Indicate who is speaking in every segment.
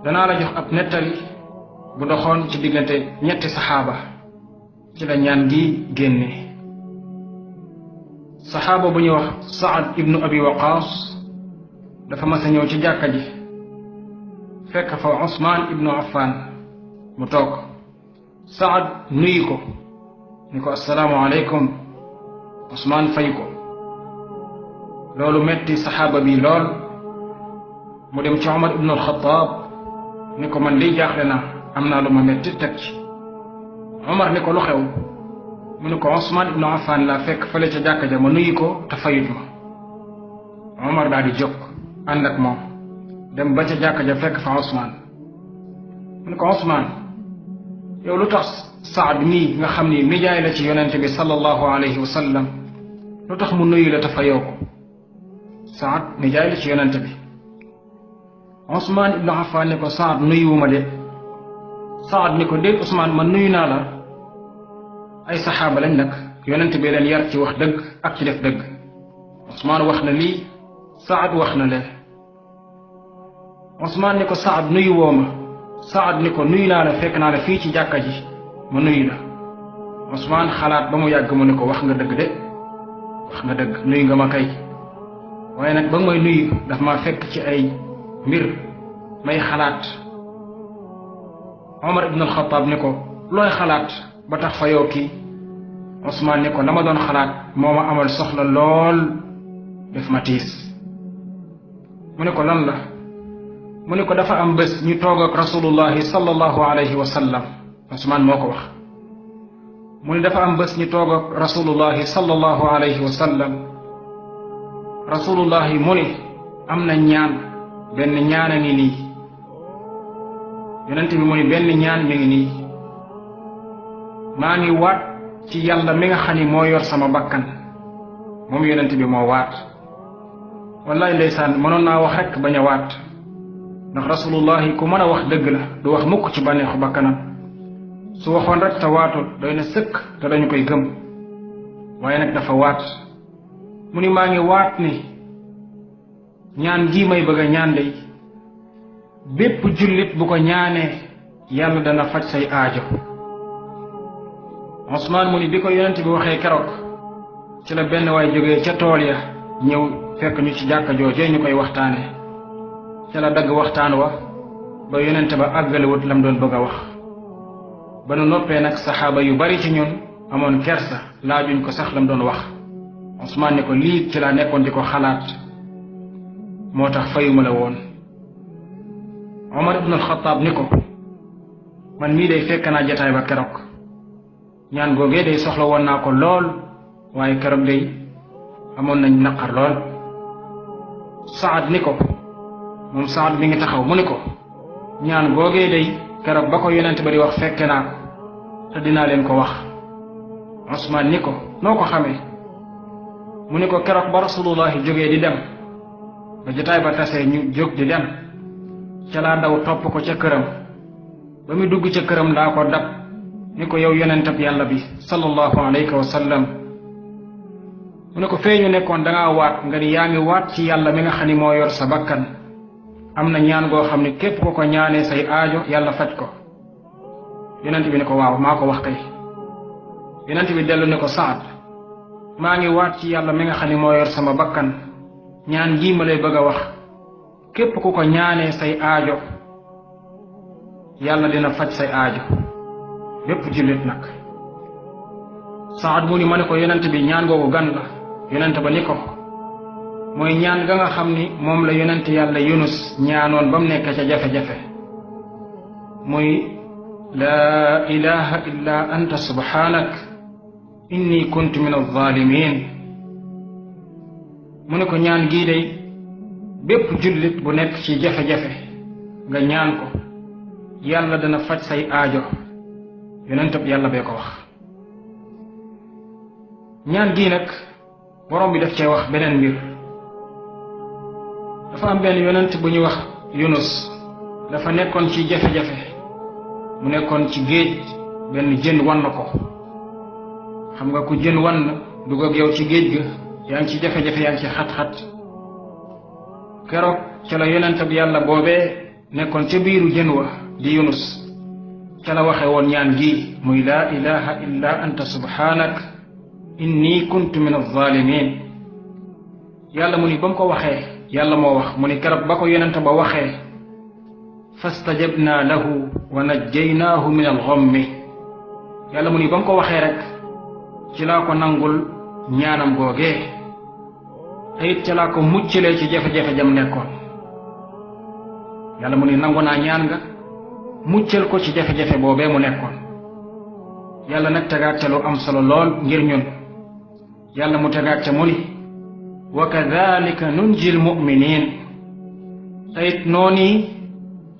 Speaker 1: danaa la jox ab nettali bu doxoon ci diggante ñetti saxaaba ci la ñaan gi génne. saxaaba bu ñuy wax Saad ibnu Abi Waqaas dafa mas a ñëw ci jàkka ji fekk fa Usmaan ibnu Affan mu toog. Saad nuyu ko ni ko assalaamu aleykum. Usmaan fay ko. loolu metti saxaaba bi lool mu dem ci Umar ibnu Alxataab ni ko man liy jaaxle na am naa lu ma metti teg ci. Umar ni ko lu xew mu ni ko Usmaan ibnu Affan laa fekk fële ca jàkka ja ma nuyu ko te fayut ma. Umar daal di jóg ànd ak moom dem ba ca jàkka ja fekk fa Usmaan mu ni ko Usmaan yow lu tax Saad mii nga xam ni nijaay la ci yonente bi sallallahu alayhi wa sallam lu tax mu nuyu la te fayoo ko. Saad nijaay la ci yonente bi. Usmaan ibnu Affan ni ko Saad nuyuwuma de. Saad ni ko déet Usmaan man nuyu naa la. ay saxaaba lañ nag yonente bi leen yar ci wax dëgg ak ci def dëgg. Usmaan wax na lii Saad wax na lee. Usmaan ni ko Saad nuyu woo ma. Saad ni ko nuyu naa la fekk naa la fii ci jàkka ji ma nuyu la. Usmaan xalaat ba mu yàgg mu ne ko wax nga dëgg de wax nga dëgg nuyu nga ma kay waaye nag ba nga may nuyu daf maa fekk ci ay mbir may xalaat. Omar ibn Alxataab ni ko looy xalaat ba tax fa yow kii. Usmaan ni ko la ma doon xalaat moo ma amal soxla lool def ma tiis. mu ne ko lan la mu ne ko dafa am bés ñu toog ak rasulullahi sallallahu alayhi wa sallam. Usmaan moo ko wax. mu ne dafa am bés ñu toog ak rasulullahi sallallahu alayhi wa sallam. rasulullahi mu ne am na ñaan benn ñaan a ngi nii. yonent bi mu ne benn ñaan mi ngi nii. maa ngi waat ci yàlla mi nga xam ni moo yor sama bakkan moom yonent bi moo waat. wallaay ndeysaan mënoon naa wax rekk bañ a waat ndax rasulullahi ku mën a wax dëgg la du wax mukk ci bànneexu bakkanam. su waxoon rek te waatul doy na sëkk te dañu koy gëm waaye nag dafa waat. mu ni maa ngi waat ni ñaan gii may bëgg a ñaan dey bépp jullit bu ko ñaanee yàlla dana faj say aajo. Usmaan mu ni bi ko yonent bi waxee keroog ci la benn waay jógee ca tool ya ñëw fekk ñu ci jàkka joojee ñu koy waxtaane. ca la dagg waxtaan wa ba yonent ba àggalewut lam doon bëgg a wax. ba nu noppee nag saxaaba yu bari ci ñun amoon kersa laajuñ ko sax lam doon wax. Usmaan ne ko lii ci laa nekkoon di ko xalaat moo tax fayuma la woon. Omar ibn Alxataab ni ko man mii day fekk naa jataay ba keroog ñaan googee day soxla woon naa ko lool waaye keroog day amoon nañ naqar lool. Saad ni ko moom Saad mi ngi taxaw mu ni ko ñaan googee day keroog ba ko yonent ba di wax fekke naa ko te dinaa leen ko wax. Usmaan ni ko noo ko xamee mu ni ko keroog ba rasulullahi jógee di dem ba jotaay ba tasee ñu jóg di dem ca laa daw topp ko ca këram ba mu dugg ca këram laa ko dab ni ko yow yonentab yàlla bi sallallahu alayhi wa sallam. mu ne ko fee ñu nekkoon dangaa waat nga ni yaa ngi waat ci yàlla mi nga xam ni moo yor sa bakkan am na ñaan goo xam ni képp ko ko ñaanee say aajo yàlla faj ko. yonent bi ne ko waaw maa ko wax kay. yonent bi dellu ne ko Saad maa ngi waat ci yàlla mi nga xam ni moo yor sama bakkan ñaan gii ma lay bëgg a wax képp ku ko ñaanee say aajo yàlla dina faj say aajo bépp jullit nag. Saad mu ni ma ne ko yonent bi ñaan googu gan la. yonent ba ni ko mooy ñaan ga nga xam ni moom la yonent yàlla Yunus ñaanoon ba mu nekk ca jafe-jafe muy laa ilaha illa anta subhanak inni kuntu min alzalimin. mu ne ko ñaan gii day bépp jullit bu nekk ci jafe-jafe nga ñaan ko yàlla dana faj say aajo yonentab yàlla bee ko wax. ñaan gii nag borom bi daf cee wax beneen mbir. dafa am benn yonent bu ñuy wax Yunus dafa nekkoon ci jafe-jafe mu nekkoon ci géej benn jën wan na ko. xam nga ku jën wan dugg ak yow ci géej ga yaa ngi ci jafe-jafe yaa ngi ci xat-xat. keroog ca la yonent bi yàlla boobee nekkoon ca biiru jën wa di Yunus ca la waxe woon ñaan gi muy laa ilaha illa anta subhanak inni kuntu min alzalimin. yàlla mu ni ba mu ko waxee yàlla moo wax mu ni keroog ba ko yonent ba waxee fastajabna lahu wa najjaynaahu min alghammi. yàlla mu ni ba mu ko waxee rek ci laa ko nangul ñaanam googee te it ci laa ko muccalee ci jafe-jafe jam nekkoon. yàlla mu ni nangu naa ñaan nga muccal ko ci jafe-jafe boobee mu nekkoon. yàlla nag tegaat ca lu am solo lool ngir ñun. yàlla mu tegaat ca mu ni wa kadhalika nunji almuminin. te it noonu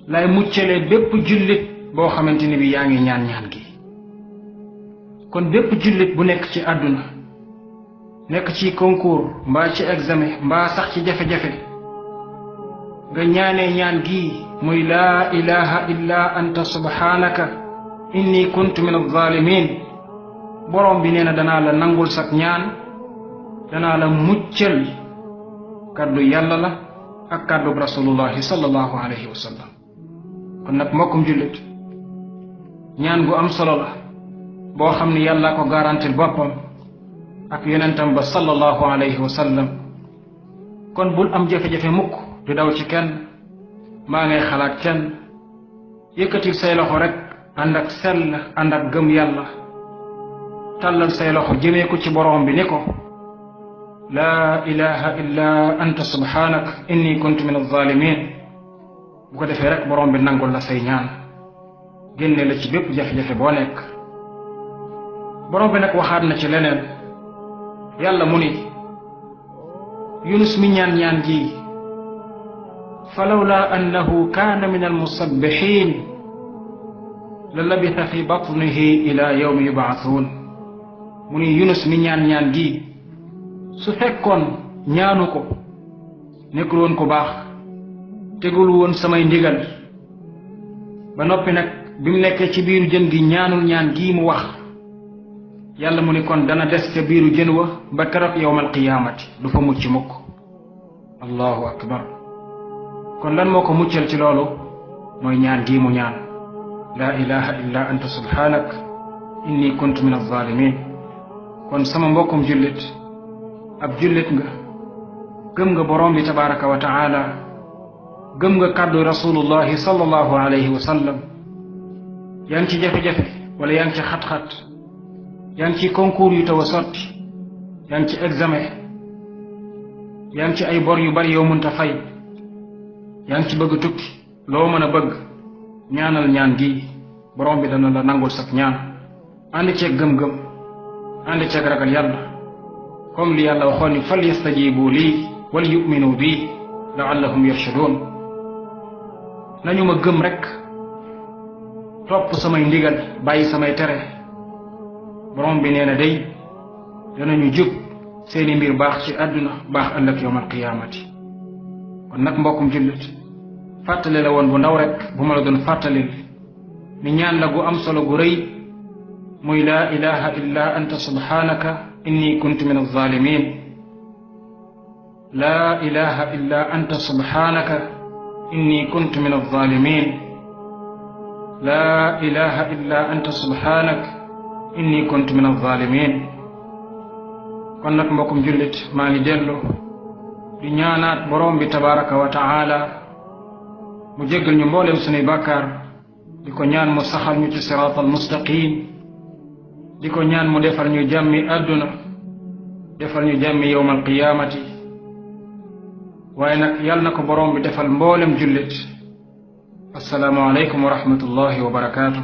Speaker 1: lay muccalee bépp jullit boo xamante ni bi yaa ngi ñaan gi. kon bépp jullit bu nekk ci àdduna nekk ci concours mbaa ci examen mbaa sax ci jafe-jafe nga ñaanee ñaan gi muy laa ilaha illa anta subhanaka inni kuntu min alzalimin. borom bi nee na danaa la nangul sak ñaan danaa la muccal kaddu yàlla la ak kaddu rasulullahi sallallahu alayhi wa sallam. kon nag mbokkum jullit ñaan gu am solo la boo xam ni yàlla ko garantil boppam ak yonentam ba sallallahu alayhi wa sallam. kon bul am jafe-jafe mukk du daw ci kenn maa ngay xalaat kenn. yëkkatil say loxo rek ànd ak sell ànd ak gëm yàlla tàllal say loxo jëmee ko ci borom bi ni ko laa ilaha illa anta subhanak inni kuntu min alzalimin. bu ko defee rek borom bi nangul la say ñaan génne la ci bépp jafe-jafe boo nekk. borom bi nag waxaat na ci leneen yàlla mu ni Yunus mi ñaan gi falawla annahu kaana min almusabbihin la labitha fi batnihi ila yawmi yub'athun. mu ni Yunus mi ñaan gi su fekkoon ñaanu ko nekkul woon ku baax tegul woon samay ndigal ba noppi nag bi mu nekkee ci biiru jën gi ñaanul ñaan gii mu wax yàlla mu ni kon dana des ca biiru jën wa ba keroog yawmal qiyaamati du fa mucc mukk. allahu akbar. kon lan moo ko muccal ci loolu mooy ñaan gii mu ñaan laa ilaha illa anta subhanak inni kuntu min alzalimin. kon sama mbokkum jullit ab jullit nga gëm nga borom bi tabaraka wa taala gëm nga kàddu rasulullahi sallallahu alayhi wa sallam. yaa ngi ci jafe-jafe wala yaa ngi ci xat-xat yaa ngi ci concours yu taw a sotti yaa ngi ci examen yaa ngi ci ay bor yu bari yow mënta fay yaa ngi ci bëgg tukki loo mën a bëgg ñaanal ñaan gi borom bi dana la nangul sak ñaan ànd ceeg gëm-gëm ànd ceeg ragal yàlla comme li yàlla waxoon ni fal yastajibu lii wal yuminu bii laallahum yarshudun. nañu ma gëm rek topp samay ndigal bàyyi samay tere borom bi nee na day danañu jub seeni mbir baax ci àdduna baax ëllëg yawmal qiyaamati. kon nag mbokkum jullit fàttali la woon bu ndaw rek bu ma la doon fàttalil ni ñaan la gu am solo gu rëy muy laa ilaha illa anta subhanaka inni kuntu min alzalimin. laa ilaha illa anta subhanaka inni kuntu min alzalimin. laa ilaha illa anta subhanak inni kuntu min alzalimin. kon nag mbokkum jullit maa ngi dellu di ñaanaat borom bi tabaraka wa taala mu jéggal ñu mboolem sunuy bàkkaar di ko ñaan mu saxal ñu ci siraatal mustaqim di ko ñaan mu defal ñu jàmmi àdduna defal ñu jàmmi yawmal qiyaamati waaye nag yàlla na ko borom bi defal mboolem jullit. assalaamu aleykum wa rahmatullahi wa barakaatuh.